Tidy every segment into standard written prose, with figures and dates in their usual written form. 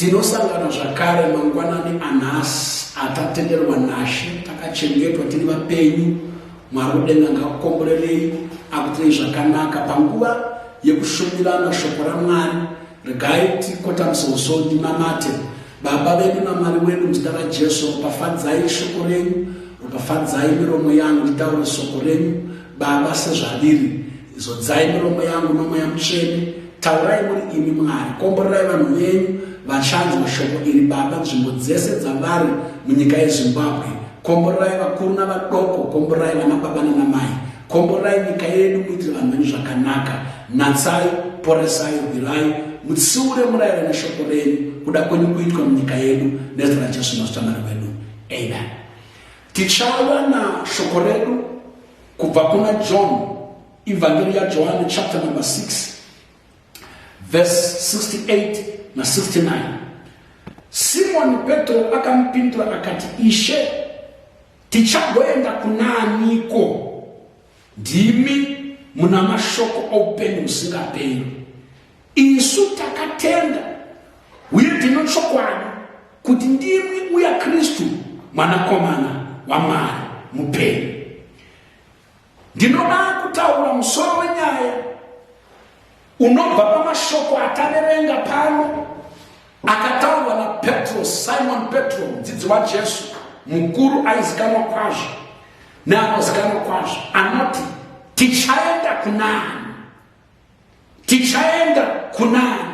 Tinosangana zvakare mangwanani anhasi atatenderwa naShe, takachengetwa tiri vapenyu. Mwari wedenga ngakukomborerei, akutirei zvakanaka panguva yekushumirana shoko raMwari. Regai tikotamise uso ndinamate. Baba vedu naMwari wedu, muzita raJesu, ropafadzai shoko renyu, ropafadzai miromo yangu nditaure soko renyu, Baba, sezvariri. Zodzai miromo yangu noMweya Mutsvene. Taurai muri imi, Mwari. Komborerai vanhu venyu vachanzwa shoko iri, Baba, nzvimbo dzese dzavari munyika yeZimbabwe. Komborerai vakuru navadoko, komborerai vana baba nanamai. Komborerai nyika yedu, muitire vanhu venyu zvakanaka. Natsai, poresai, rwirai, mutsiure, murayire neshoko renyu. Kuda kwenyu kuitwe munyika yedu nezita raJesu Master Mwari wedu. Amen. Tichawana shoko redu kubva kuna John, Evangeri yaJohane chapter number 6 verse 68 na 69. Simoni Petro akamupindura akati, Ishe, tichagoenda kunaaniko? Ndimi muna mashoko oupenyu husingaperi. Isu takatenda uye tino chokwadi kuti ndimwi uya Kristu Mwanakomana waMwari mupenyu. Ndinoda kutaura musoro wenyaya unobva pamashoko ataverenga pano akataurwa naPetro, Simon Petro, mudzidzi waJesu mukuru aizikanwa kwazvo neanozikanwa kwazvo, anoti tichaenda kunani? Tichaenda kunani?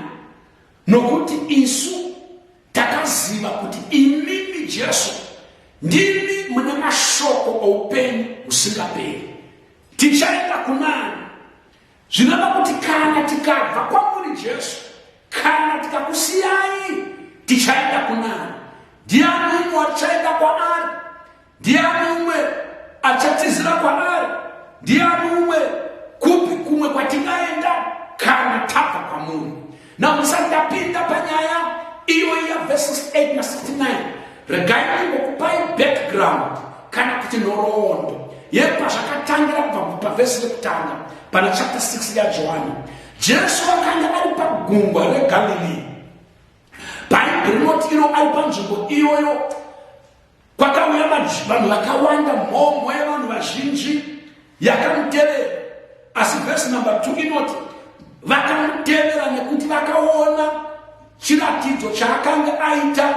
Nokuti isu takaziva kuti imimi Jesu ndimi mune mashoko oupenyu husingaperi. Tichaenda kunani? Zvinoreva kuti kana tikabva kwamuri Jesu, kana tikakusiyai, tichaenda kunani? Ndiani umwe watichaenda kwaari? Ndiani umwe achatizira kwaari? Ndiani umwe kupi kumwe kwatingaenda kana tabva kwamuri? Now ndisati ndapinda panyaya iyoyi yaverses 8 na 69, regai ndimbokupai background kana kuti nhoroondo yepazvakatangira kubva pavhesi rekutanga pana chapter 6 yaJohani. Jesu akanga ari pagungwa reGalilee. Bhaibheri rinoti iro ari panzvimbo iyoyo kwakauya vanhu vakawanda, mhomho yevanhu vazhinji yakamutevera. Asi vhesi number 2 inoti vakamutevera nekuti vakaona chiratidzo chaakanga aita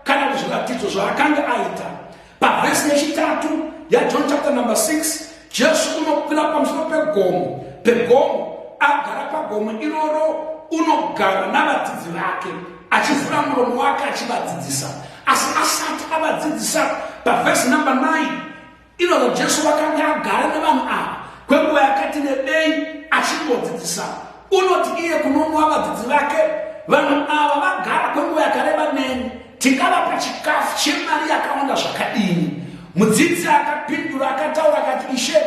kana kuti zviratidzo zvaakanga aita. Pavhesi yechitatu yaJohn chapter number 6, Jesu unokwira pamusoro pegomo, agara pagomo iroro unogara navadzidzi vake, achivhura muromo wake achivadzidzisa. Asi asati avadzidzisa, pavhesi number 9 inonzi Jesu wakanga agara nevanhu ava kwenguva yakati rebei achingodzidzisa. Unoti iye kunomwa vadzidzi vake, vanhu ava vagara kwenguva yakareba neni, tingavapa chikafu chemari yakawanda zvakadini? Mudzidzi akapindura akataura akati, Ishe,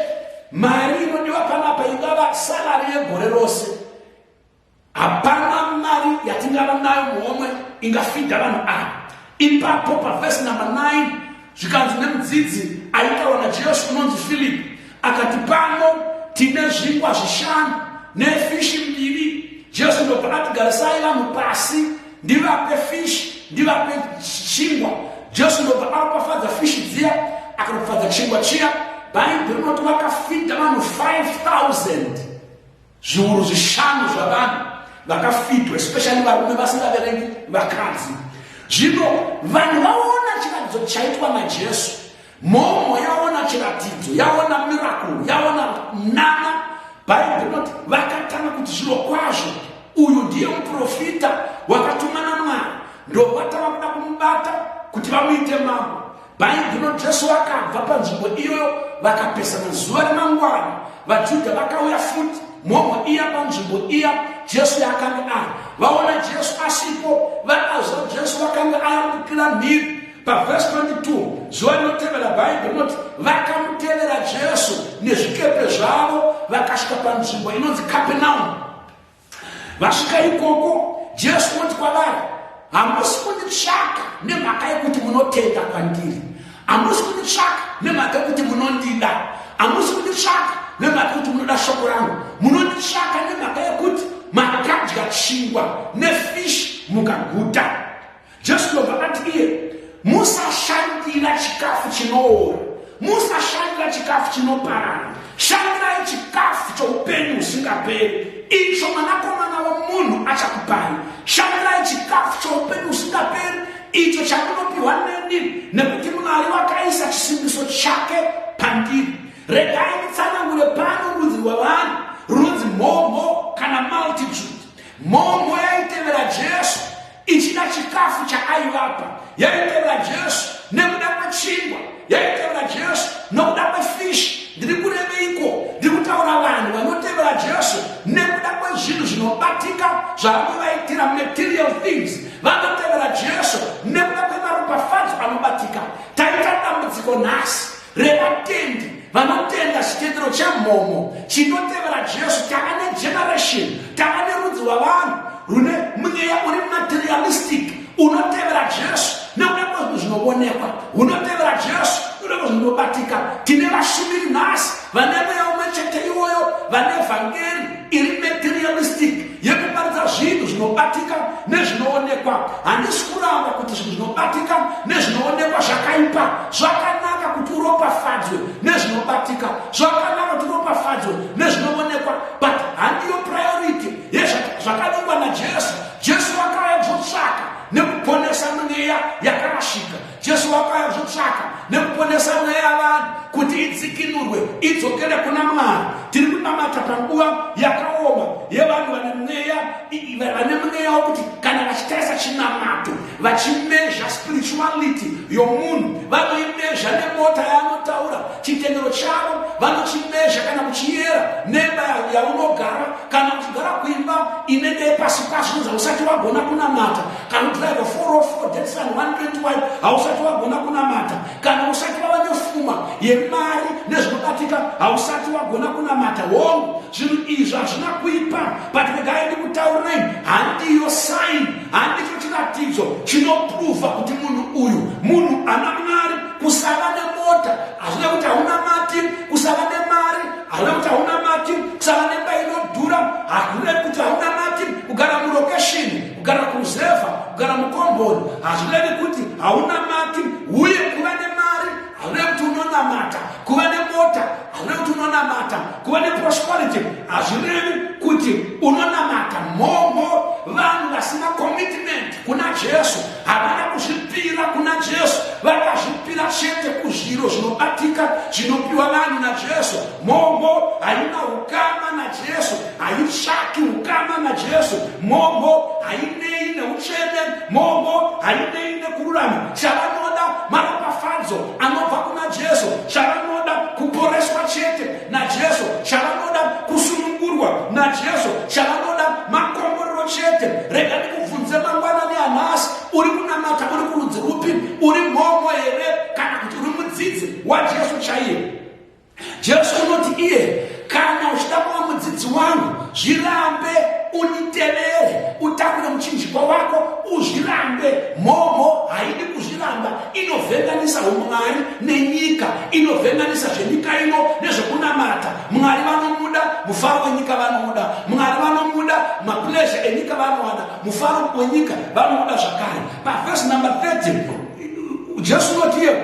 mari inodiwa panapa ingava salari yegore rose. Hapana mari yatingava nayo muhomwe ingafidha vanhu ava. Ipapo pavhesi namba 9 zvikanzi nemudzidzi aitaura naJesu unonzi Filipi akati, pano tine zvingwa zvishanu nefishi mbiri. Jesu ndobva ati, garisai vanhu pasi ndivape fishi ndivape chingwa. Jesu ndobva aropafadza fishi dziya akaropafadza chingwa chiya. Bhaibheri rinoti vakafidha vanhu 5000, zviuru zvishanu zvavanhu vakafidwa, especially varume vasingaverengi vakadzi. Zvino vanhu vaona chiratidzo chaitwa naJesu, mhomho yaona chiratidzo, yaona miracle, yaona nana. Bhaibheri rinoti vakatanga kuti zviro kwazvo uyu ndiye muprofita wakatumwa naMwari, ndovatava kuda kumubata kuti vamuite mambo. Bhaibheri rinoti Jesu vakabva panzvimbo iyoyo vakapesana. Zuva remangwana vaJudha vakauya futi mhomho iya panzvimbo iya Jesu yaakanga ari. Vaona Jesu asipo, vakaziva Jesu vakanga ayambukira mhiri. Pavhesi 22 zuva rinotevera Bhaibheri rinoti vakamutevera Jesu nezvikepe zvavo vakasvika panzvimbo inonzi Kapenaumu. Vasvika ikoko, Jesu unoti kwavari, hamusi kunditsvaka nemhaka yekuti munotenda kwandiri, hamusi kunditsvaka nemhaka yekuti munondida, hamusi kunditsvaka nemhaka yekuti munoda shoko rangu, munonditsvaka nemhaka yekuti makadya chingwa nefishi mukaguta. Jesu ndobva ati iye, musashandira chikafu chinoora, musashandira chikafu chinoparara, shandirai chikafu choupenyu husingaperi, icho Mwanakomana womunhu achakupai. Shandirai chikafu choupenyu husingaperi, icho chamunopiwa neni, nekuti Mwari wakaisa chisimbiso chake pandiri. Regai nditsanangure pano rudzi rwavanhu runonzi mhomho kana multitude. Mhomho yaitevera Jesu ichida chikafu chaaivapa. Yaitevera Jesu nekuda kwechingwa, yaitevera Jesu nokuda kwefishi. Ndiri kureveiko? Ndiri kutaura vanhu vanotevera Jesu nekuda kwezvinhu zvinobatika zvaanovaitira, material things. Vanotevera Jesu nekuda kwemaropafadzo anobatika. Taita dambudziko nhasi revatendi vanotenda chitendero chemhomho chinotevera Jesu. Tava negeneration, tava nerudzi rwavanhu rune mweya uri materialistic, unotevera Jesu nekuda kwezvinhu zvinoonekwa, unotevera Jesu nekuda kwezvinhu zvinobatika. Tine vashumiri nhasi vane mweya umwe chete iwoyo, vane vhangeri iri materialistic yekuparidza zvinhu zvinobatika nezvinoonekwa. Handisi kuramba kuti zvinhu zvinobatika nezvinoonekwa zvakaipa. Zvakanaka kuti uropafadzwe nezvinobatika, zvakanaka kuti uropafadzwe nezvinoonekwa, but handiyo priority yezvakadongwa naJesu. Jesu wakauya kuzotsvaka nekuponesa mweya yakarashika. Jesu wakauya kuzotsvaka nekuponesa mweya yavanhu kuti idzikinurwe idzokere kuna Mwari. Tiri kunamata panguva yakaoma yevanhu vane mweya, vane mweya wokuti kana vachitarisa chinamato vachimezha spirituality yomunhu, vanoimezha nemota yaanotaura, chitendero chavo vanochimezha kana kuchiyera nemba yaunogara. Kana uchigara kuimba inenge yepasi pasi zvinonzi hausati wagona kunamata. Kana udrive 404 Datsun 121 hausati wagona kunamata. Kana usati wava nefuma yemari nezvinobatika hausati wagona kunamata. Hongu, zvinhu izvi hazvina kuipa, but regai ndikutaurirei, handiyo sign, handicho chiratidzo chinopruvha kuti munhu uyu munhu ana Mwari. Kusava nemota hazvina kuti haunamati, kusava nemari hazvina kuti haunamati, kusava nemba inodhura hazvirevi kuti haunamati, kugara murokeshini, kugara kuruzevha, kugara mukomboni hazvirevi kuti haunamati, uye kuva nemari hazvirevi kuti unonamata, kuva nemota hazvirevi kuti unonamata, kuva neprosperity hazvirevi kuti unonamata. Mhomho vanhu vasina commitment kuna Jesu, havana kuzvipira kuna Jesu, vakazvipira chete kuzviro zvinobatika zvinopiwa vanhu naJesu. Mhomho haina ukama naJesu, haitsvaki ukama naJesu. Mhomho hainei neutsvene, mhomho hainei nekururama. Chavanoda maropafadzo anobva kuna Jesu, chavanoda kuporeswa chete naJesu, chavanoda kusunungurwa naJesu, chavanoda makomborero chete. Rega ndikubvunze mangwanani anhasi, uri kunamata uri kurudzi rupi? Uri mhomho here kana kuti uri mudzidzi waJesu chaiye? Jesu unoti iye, kana uchida kuva mudzidzi wangu, zvirambe unitevere, utakure muchinjikwa wako uzvirambe. Mhomho haidi kuzviramba, inovhenganisa umwari nenyika, inovhenganisa zvenyika ino nezvekunamata. Mwari vanomuda, mufaro wenyika vanomuda. Mwari vanomuda, mapleasure enyika vanowana, mufaro wenyika vanomuda zvakare. Pavhesi number 30 Jesu unoti iye,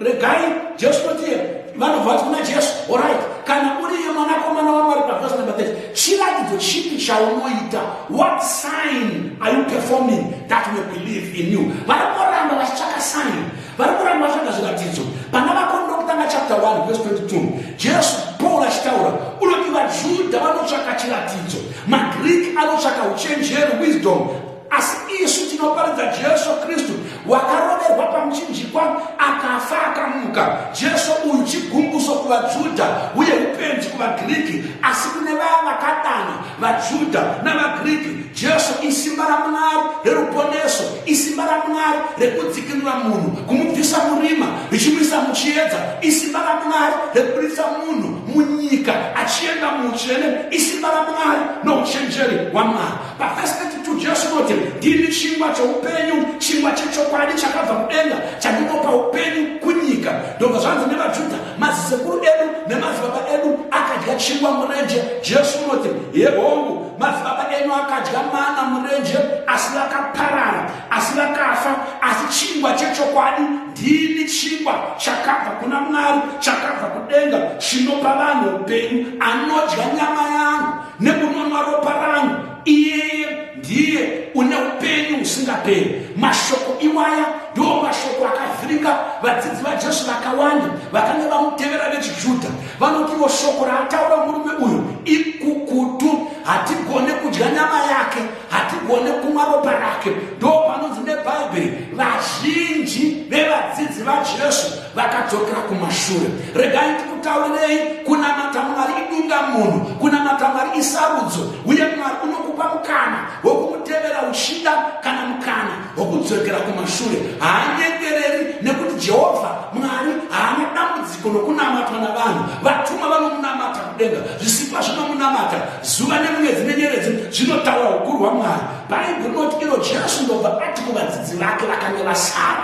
regai, Jesu unoti iye, vanobva vati kuna Jesu, alright, kana uri iye mwanakomana waMwari, pavhesi number 30, chiratidzo chipi chaunoita? What sign are you performing that we believe in you? Vari kuramba vachitsvaka sign, vari kuramba vachitsvaka zviratidzo. Pana Vakorinde vokutanga chapter 1 verse 22, Jesu, Paul achitaura, unoti vaJudha vanotsvaka chiratidzo, maGreek anotsvaka uchenjeri, wisdom, asi isu tinoparidza Jesu Kristu wakaroverwa pamuchinjikwa, akafa, akamuka. Jesu uyu chigumbuso kuvaJudha uye upenzi kuvaGiriki, asi kune vaya vakadana, vaJudha navaGiriki, Jesu isimba raMwari reruponeso, isimba raMwari rekudzikinura munhu, kumubvisa murima richimuisa muchiedza, isimba raMwari rekuburitsa munhu munyika achienda muutsvene, isimba raMwari nouchenjeri hwaMwari. Pavhesi 32 Jesu unoti, ndini chingwa choupenyu, chingwa chechokwadi chakabva kudenga, chandinopa upenyu kunyika. Ndobva zvanzi nevaJudha, mazisekuru edu nemadzibaba edu akadya chingwa murenje. Jesu unoti, yehongu, madzibaba enyu akadya mana murenje, asi vakaparara, asi vakafa. vakafa, asi chingwa chechokwadi ndini chingwa chakabva kuna Mwari, chakabva kudenga, chinopa vanhu upenyu. Anodya nyama yangu nekunonwa ropa rangu, iyeye ndiye une upenyu husingaperi. Mashoko iwaya ndiwo mashoko akavhiringa vadzidzi vaJesu vakawanda vakanga vamutevera vechiJudha. Vanotiwo shoko raataura murume uyu ikukutu, hatigone kudya nyama yake, hatigone kumwa ropa rake. Ndo panonzi neBhaibheri vazhinji vevadzidzi vaJesu vakadzokera kumashure. Regai ndikutaurirei, kunamata Mwari idunga munhu, kunamata Mwari isarudzo, uye Mwari unokupa mukana wokumutevera uchida kana mukana wokudzokera kumashure. Haanyengereri, nekuti Jehovha Mwari haana dambudziko nokunamatwa navanhu. Vatumwa vanomunamata kudenga, zvisikwa zvinomunamata, zuva nemwedzi nenyeredzi zvinotaura ukuru hwaMwari. Bhaibheri rinoti iro Jesu ndobva ati kuvadzidzi vake vakange vasara,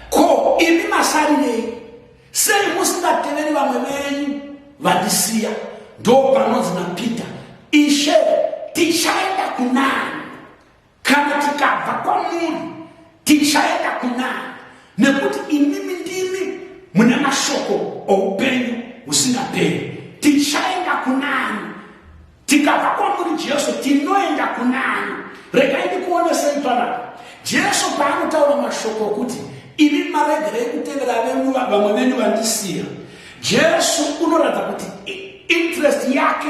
ko imi masarirei? Sei musingateveri vamwe venyu vandisiya? Ndo panonzi naPita, Ishe, tichaenda kunani? Kana tikabva kwamuri tichaenda kunani? Nekuti imimi ndimi mune mashoko oupenyu husingaperi. Tichaenda kunani? Tikabva kwamuri Jesu tinoenda kunani? Regai ndikuonesei panapa. Jesu paanotaura mashoko okuti imi maregerei kutevera vamwe venyu vandisiya, Jesu unoratidza kuti interest yake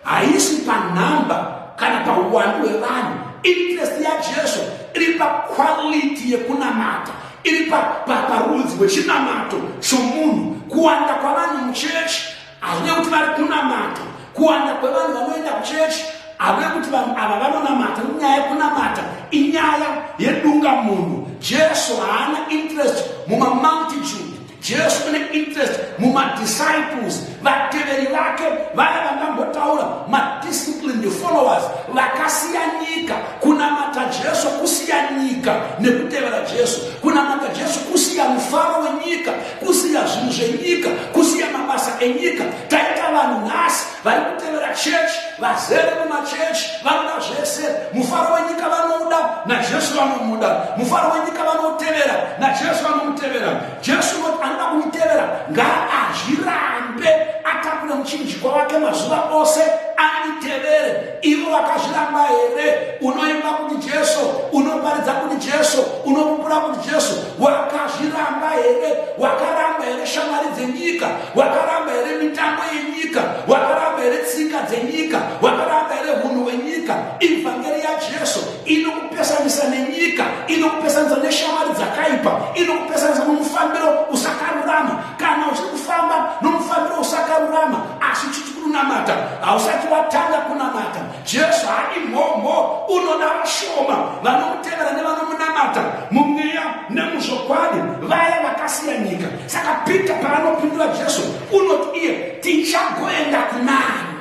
haisi panhamba kana pauwandu hwevanhu. Interest yaJesu iri paquality yekunamata, iri parudzi rwechinamato chomunhu. Kuwanda kwavanhu muchechi hazvina kuti vari kunamata. Kuwanda kwevanhu vanoenda kuchechi hazvina kuti vanhu ava vanonamata. Inyaya yekunamata, inyaya yedunga munhu. Jesu haana interest mumamultitude. Jesu une interest mumadisciples, vateveri vake, vaya vangambotaura madisciplined followers vakasiya nyika. Kunamata Jesu kusiya nyika nekutevera Jesu. Kunamata Jesu kusiya mufaro wenyika, kusiya zvinhu zvenyika, kusiya mabasa enyika. Taita vanhu nhasi vari kutevera chechi, vazere mumachechi, vanoda zvese. Mufaro wenyika vanouda, naJesu vanomuda. Mufaro wenyika vanoutevera, naJesu vanomutevera. Jesu unoti anoda kumutevera ngaazvirambe, atakure muchinjikwa wake mazuva ose, anditevere. Ivo vakazviramba here? Unoimba kuti Jesu, unoparidza kuti Jesu, unopupura kuti Jesu, wakazviramba here? Wakaramba here shamwari dzenyika? Wakaramba here mitambo yenyika? Wakaramba here tsika dzenyika? Wakaramba here hunhu hwenyika? Ivhangeri yaJesu inokupesanisa nenyika, inokupesanisa neshamwari dzakaipa, inokupesanisa nomufambiro usakarurama. Kana uchiri kufamba nomufambiro usakarurama asi uchiti kunamata, hausati watanga kunamata. Jesu haadi mhomho, unoda vashoma vanomutevera nevanomunamata mumweya nemuzvokwadi, vaya vakasiya nyika. Saka Peter paanopindura Jesu unoti iye, tichagoenda kunani?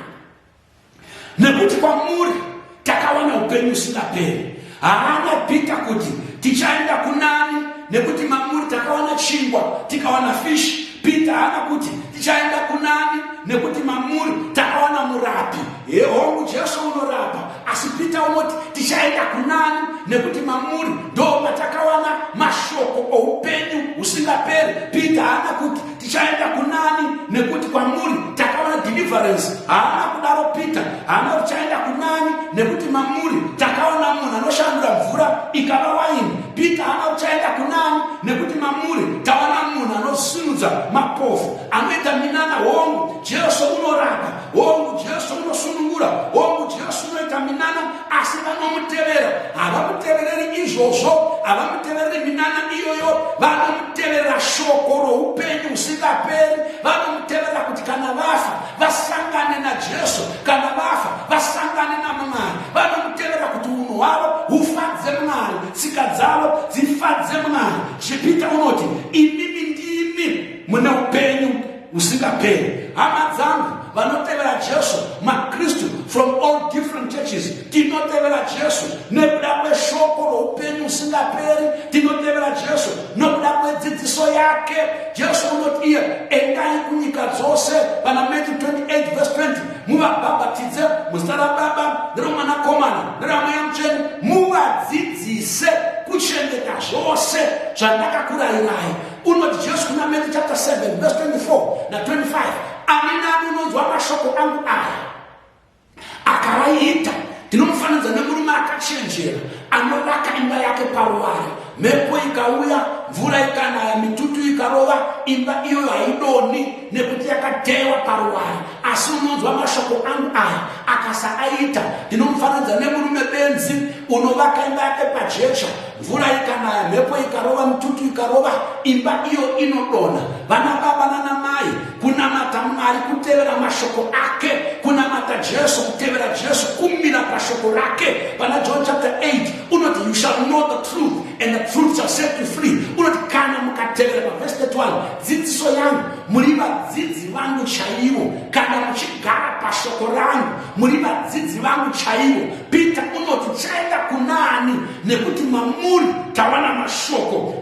Nekuti kwamuri takawana upenyu usingaperi. Haana Peter kuti tichaenda kunani nekuti mamuri takawana chingwa, tikawana fish. Peter haana kuti tichaenda kunani nekuti mamuri takawana murapi. Hongu, Jesu unorapa, asi Peter unoti tichaenda kunani nekuti mamuri ndo matakawana mashoko oupenyu husingaperi. Peter haana kuti tichaenda kunani nekuti kwamuri takawana deliverance. Haana kudaro Peter. Haana kuti tichaenda kunani nekuti mamuri takaona munhu anoshandura mvura ikava waini. Peter haana kuti tichaenda kunani nekuti mamuri tawana munhu anosimudza mapofu, anoita minana. Hongu, Jesu unorapa. Hongu, Jesu unosunungura. Hongu, Jesu unoita minana, asi vanomutevera havamutevereri izvozvo, havamutevereri minana iyoyo. Vanomuteverera shoko roupenyu husingaperi. Vanomuteverera kuti kana vafa vasangane naJesu, kana vafa vasangane naMwari. Vanomuteverera kuti unhu hwavo hufadze Mwari, tsika dzavo dzifadze Mwari. Chipita unoti imimi ndimi mune upenyu husingaperi. Hama dzangu vanotevera Jesu, maKristu from all different churches, tinotevera Jesu nekuda kweshoko roupenyu husingaperi. Tinotevera Jesu nokuda kwedzidziso yake. Jesu unoti iye, endai kunyika dzose, pana Matthew 28 verse 20, muvabhabhatidze muzita raBaba neromwanakomana neraMweya Mutsvene, muvadzidzise. Zvose zvandakakurayirai. Unoti Jesu kuna Matthew chapter 7 verse 24 na 25, ani nani unonzwa mashoko angu aya akavaita, ndinomufananidza nemurume akachenjera anovaka imba yake paruware. Mhepo ikauya, mvura ikanaya, mitutu ikarova, imba iyoyo haidoni nekuti yakatewa paruware. Asi unonzwa mashoko angu aya akasaaita, ndinomufananidza nemurume benzi unovaka imba yake pajecha. Mvura ikanaya, mhepo ikarova, mitutu ikarova, imba iyo inodonha. Vana baba nana mai, kunamata Mwari kutevera mashoko ake, kunamata Jesu kutevera Jesu, kumira pashoko rake. Pana John chapter 8 unoti, you shall know the truth and the truth shall set you free. Unoti kana mukatevera pavhesi 31 dzidziso yangu, muri vadzidzi vangu chaivo. Kana muchigara pashoko rangu, muri vadzidzi vangu chaivo. Peter unoti, chaenda kunaani? Nekuti mamuri tawana mashoko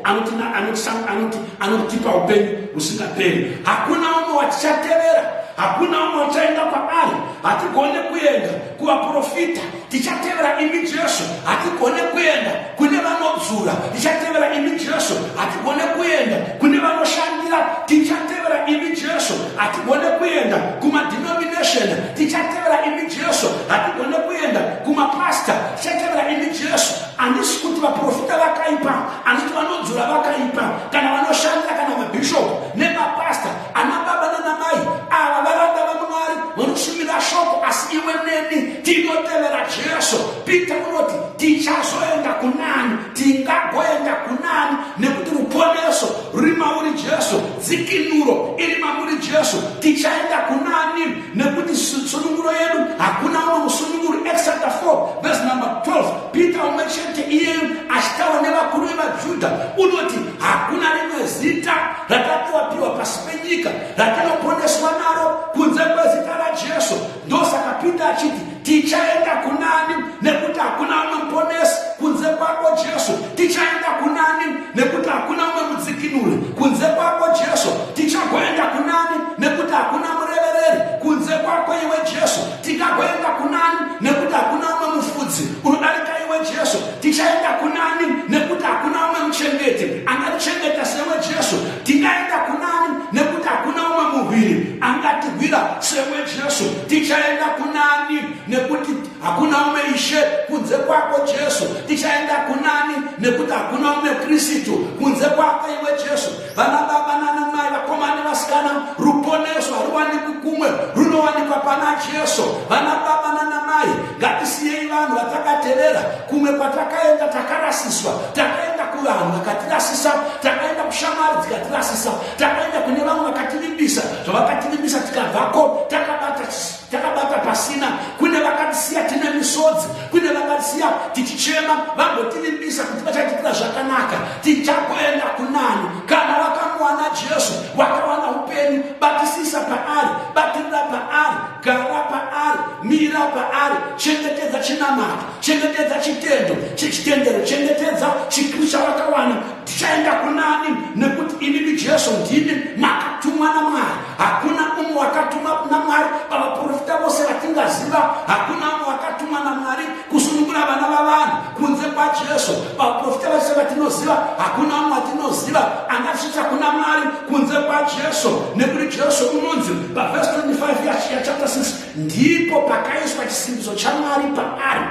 anotipa upenyu husingaperi. Hakuna umwe watichatevera, hakuna umwe wachaenda kwaari. Hatigone kuenda kuvaprofita, tichatevera imi Jesu. Hatigone kuenda kune vanodzura, tichatevera imi Jesu. Hatigone kuenda kune vanoshandira, tichatevera imi Jesu. Hatigone kuenda kumadenomination, tichatevera imi Jesu. Hatigone kuenda kumapasta, tichatevera imi Jesu. Handisi kuti vaprofita vakaipa, handisi kuti vanodzura vakaipa, kana vanoshandira, kana mabhishopu nemapasta, ana baba nana mai, ava varanda vaMwari vanoshumira shoko, asi iwe neni tinotevera Jesu. Peter unoti, tichazoenda kunani? Tingagoenda kunani? Nekuti ruponeso ruri mauri Jesu, dzikinuro iri mamuri Jesu. Tichaenda kunani? Nekuti sununguro yedu, hakuna umwe musununguri. Acts chapter 4 verse number 12, Peter umwe chete iyeyo achitaura nevakuru vevaJudha unoti, hakuna rimwe zita ratapiwapiwa pasi penyika ratinoponeswa naro kunze kwezita raJesu. Ndosaka Peter achiti, tichaenda kunani? Nekuti hakuna umwe muponesi kunze kwako Jesu. Tichaenda kunani? Nekuti hakuna umwe mudzikinuri kunze kwako Jesu. Tichagoenda kunani? Nekuti hakuna murevereri kunze kwako iwe Jesu. Tingagoenda kunani? Nekuti hakuna umwe mufudzi unodarika iwe Jesu. Tichaenda kunani? Nekuti hakuna umwe muchengeti angatichengeta sewe Jesu. Tingaenda kunani? Nekuti hakuna umwe murwiri angatirwira sewe Jesu. Tichaenda kunani? Nekuti hakuna umwe Ishe kunze kwako Jesu. Tichaenda kunani? Nekuti hakuna umwe Kristu kunze kwako iwe Jesu. Vana baba nana mai, vakomana nevasikana, ruponeso haruwanikwi kumwe, runowanikwa pana Jesu. Vana baba nana mai, ngatisiyei vanhu vatakatevera. Kumwe kwatakaenda takarasiswa, takaenda kuvanhu vakatirasisa, takaenda kushamwari dzikatirasisa, takaenda kune vamwe vakativimbisa zvavakativimbisa, tikabvako takabata pasina. Kune vakatisiya tine misodzi, kune vakatisiya tichichema, vambotivimbisa kuti vachatiitira zvakanaka. Tichagoenda kunani? Kana wakamuwana Jesu, wakawana upenyu. Batisisa paari, batirira paari, gara paari, mira paari, chengetedza chinamato, chengetedza chitendo chechitendero, chengetedza chikristu chavakawana. Tichaenda kunani? Nekuti imimi Jesu ndimi makatumwa naMwari. Hakuna umwe wakatumwa naMwari pavaprofita vose vatingaziva. Hakuna umwe wakatumwa naMwari kusunungura vana vavanhu kunze kwaJesu. Pavaprofita vose vatinoziva, hakuna umwe watinoziva angasvitsa kuna Mwari kunze kwaJesu. Nekuti Jesu unonzi pavhesi 25 yachapter 6, ndipo pakaiswa chisimbiso chaMwari paari.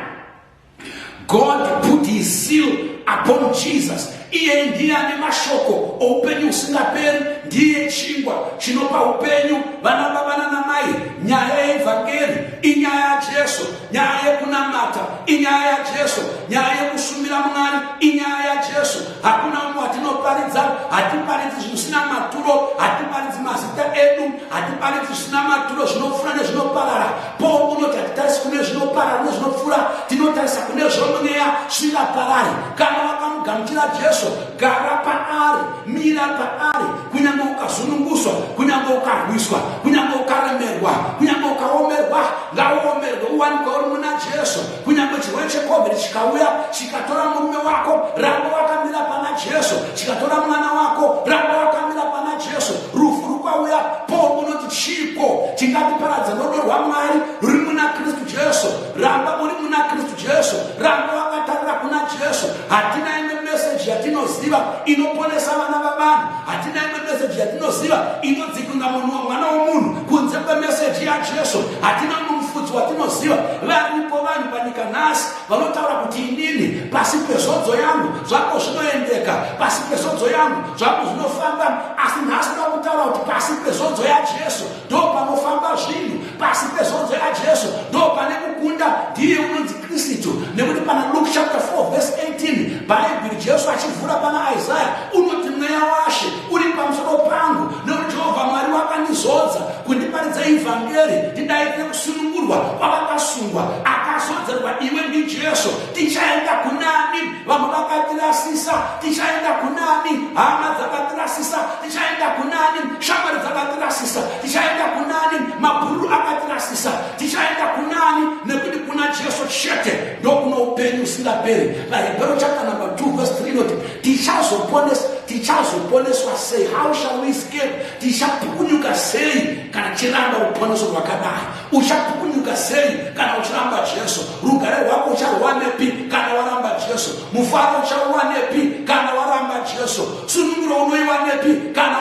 God put his seal upon Jesus. Iye ndiye ane mashoko oupenyu husingaperi, ndiye chingwa chinopa upenyu. Vana baba nana mai, nyaya yeevhangeri inyaya yaJesu, nyaya yekunamata inyaya yaJesu, nyaya yekushumira Mwari inyaya yaJesu. Hakuna umwe watinoparidza. Hatiparidzi zvisina maturo, hatiparidzi mazita edu, hatiparidzi zvisina maturo, zvinopfuura nezvinoparara. Paul unoti hatitarisi kune zvinoparara nezvinopfuura, tinotarisa kune zvomweya zvisingaparari. Kana wakamugamuchira Jesu, gara paari, mira paari, kunyange ukazununguswa, kunyange ukarwiswa, kunyange ukaremerwa, kunyange ukaomerwa, ngauomerwe uwanikwe uri muna Jesu. Kunyange chirwere cheCOVID chikauya chikatora murume wako, ramba wakamira pana Jesu. Chikatora mwana wako, ramba wakamira pana Jesu. Rufu rukauya, Paul unoti, chipo chingatiparadza rudo rwaMwari ruri muna Kristu Jesu. Ramba uri muna Kristu Jesu, ramba wakatarira kuna Jesu. Hatina imwe meseji yatinoziva. yatinoziva inoponesa vana vavanhu. Hatina imwe meseji yatinoziva inodzikinura munhu mwana womunhu kunze kwemeseji yaJesu. Hatina mumwe mufudzi watinoziva. Varipo vanhu panyika nhasi vanotaura kuti inini pasi pezodzo yangu zvako zvinoendeka, pasi pezodzo yangu zvako zvinofamba. Asi nhasi ndoda kutaura kuti pasi pezodzo yaJesu ndo panofamba zvinhu. Pasi pezodzo yaJesu ndo pane kukunda. Ndiye unonzi Kristu, nekuti pana Luke chapter 4 verse 18 Bhaibheri Jesu achivhura pana Isaya unoti, mweya waShe uri pamusoro pangu, nekuti Jehovha Mwari wakandizodza kundiparidza ivhangeri, ndidaidzire kusunungurwa kwavakasungwa. Akazodzerwa iwe ndiJesu. Tichaenda kunani? Vamwe vakatirasisa. Tichaenda kunani? Hama dzakatirasisa. Tichaenda kunani? Shamwari dzakatirasisa. Tichaenda kunani? Mabhururu akatirasisa. Tichaenda kunani? Nekuti kuna Jesu chete ndokuno upenyu usingaperi. VaHebheru chapter number 2 verse 3 inoti tichazoponeswa, tichazoponeswa sei? How shall we escape? Tichapukunyuka sei kana tichiramba ruponeso rwakadai? Uchapukunyuka sei kana uchiramba Jesu? Rugare rwako ucharwanepi kana waramba Jesu? Mufaro uchauwanepi kana waramba Jesu? Sununguro unoiwanepi kana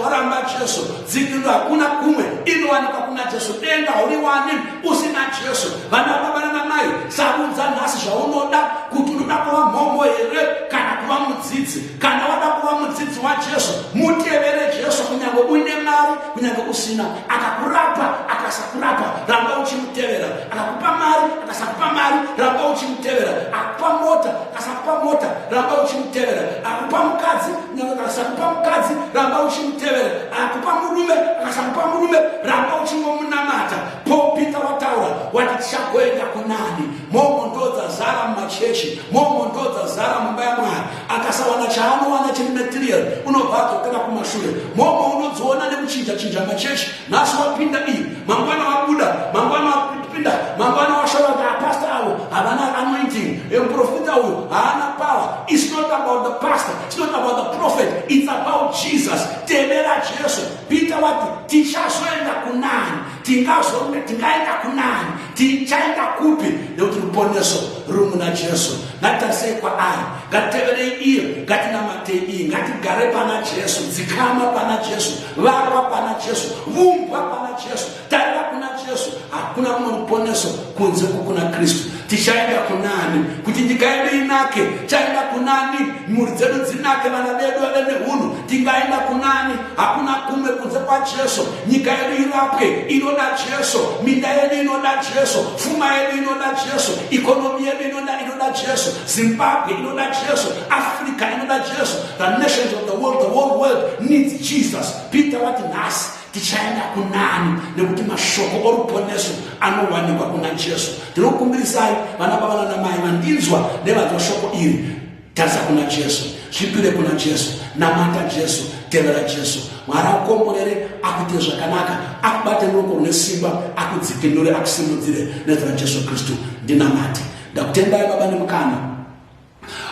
waramba Jesu? Dzikinuro hakuna kumwe, inowanikwa kuna Jesu. Denga hauriwani usina Jesu. Vana baba nana mai, sarudza nhasi zvaunoda, kuti unoda kuva mhomho here kana kuva mudzidzi. Kana wada kuva mudzidzi waJesu, mutevere Jesu kunyange uine mari, kunyange usina. Akakurapa, akasakurapa, ramba uchimutevera. Akakupa mari, akasakupa mari, ramba uchimutevera. Akakupa mota, akasakupa mota, ramba uchimutevera. Akakupa mukadzi, kunyange akasakupa mukadzi, ramba uchimutevera. Akakupa murume, akasakupa murume, ramba uchingomunamata. Paul Peter wataura wati tichagoenda kunani? Mhomho ndo dzazara mumachechi, mhomho ndo dzazara mumba yaMwari. Akasawana chaanowana chiri material unobva adzokera kumashure. Mhomho unodziona nekuchinja chinja machechi. Nhasi wapinda iyi, mangwana wabuda, mangwana wapinda, mangwana washora kuti apastor avo havana anointing, muprofita uyu haana power. It's not about the pastor, it's not about the prophet, it's about Jesus. Tevera Jesu. Peter wati tichazoenda kunani? Tingazoenda, tingaenda kunani? Tichaenda kupi? Nekuti ruponeso ruri muna Jesu. Ngatitarisei kwaari, ngatiteverei iye, ngatinamatei iye, ngatigare pana Jesu, dzikama pana Jesu, vakwa pana Jesu, vumbwa pana Jesu, tarira kuna Jesu. Hakuna rumwe ruponeso kunze kwokuna Kristu. Tichaenda kunani kuti nyika yedu inake? Chaenda kunani mhuri dzedu dzinake, vana vedu vave nehunhu? Tingaenda kunani? Hakuna kumwe kunze kwaJesu. Nyika yedu irapwe, inoda Jesu. Minda yedu inoda Jesu. Pfuma yedu inoda Jesu. Ikonomi yedu inoda Jesu. Zimbabwe inoda Jesu. Africa inoda Jesu. The nations of the world, the whole world needs Jesus. Peter wati nhasi tichaenda kunani? Nekuti mashoko oruponeso anowanikwa kuna Jesu. Ndinokumbirisai vana baba nana mai vandinzwa nevanzwa shoko iri, tarisa kuna Jesu, zvipire kuna Jesu, namata Jesu, tevera Jesu. Mwari akukomborere, akuite zvakanaka, akubate ruoko rune simba, akudzikinure, akusimudzire nezita raJesu Kristu. Ndinamate. Ndakutendai Baba nemukana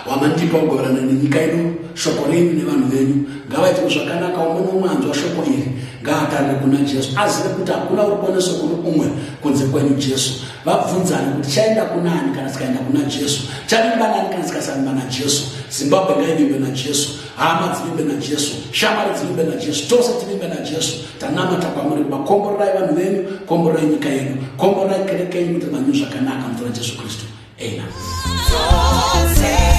wamandipa kugoverana nenyika ino shoko renyu nevanhu venyu. Ngavaitwe zvakanaka. Umwe noumwe anzwa shoko iri ngaatarire kuna Jesu, azive kuti hakuna ruponeso kuno umwe kunze kwenyu Jesu. Vabvunzane kuti chaenda kunani kana tikaenda kuna Jesu, chavimba nani kana tikasavimba naJesu. Zimbabwe ngaivimbe naJesu, hama dzivimbe naJesu, shamwari dzivimbe naJesu, tose tivimbe naJesu. Tanamata kwamuri Baba, komborerai vanhu venyu, komborerai nyika yedu, komborerai kereke yenyu kuti manyu zvakanaka muzita raJesu Kristu. Amen.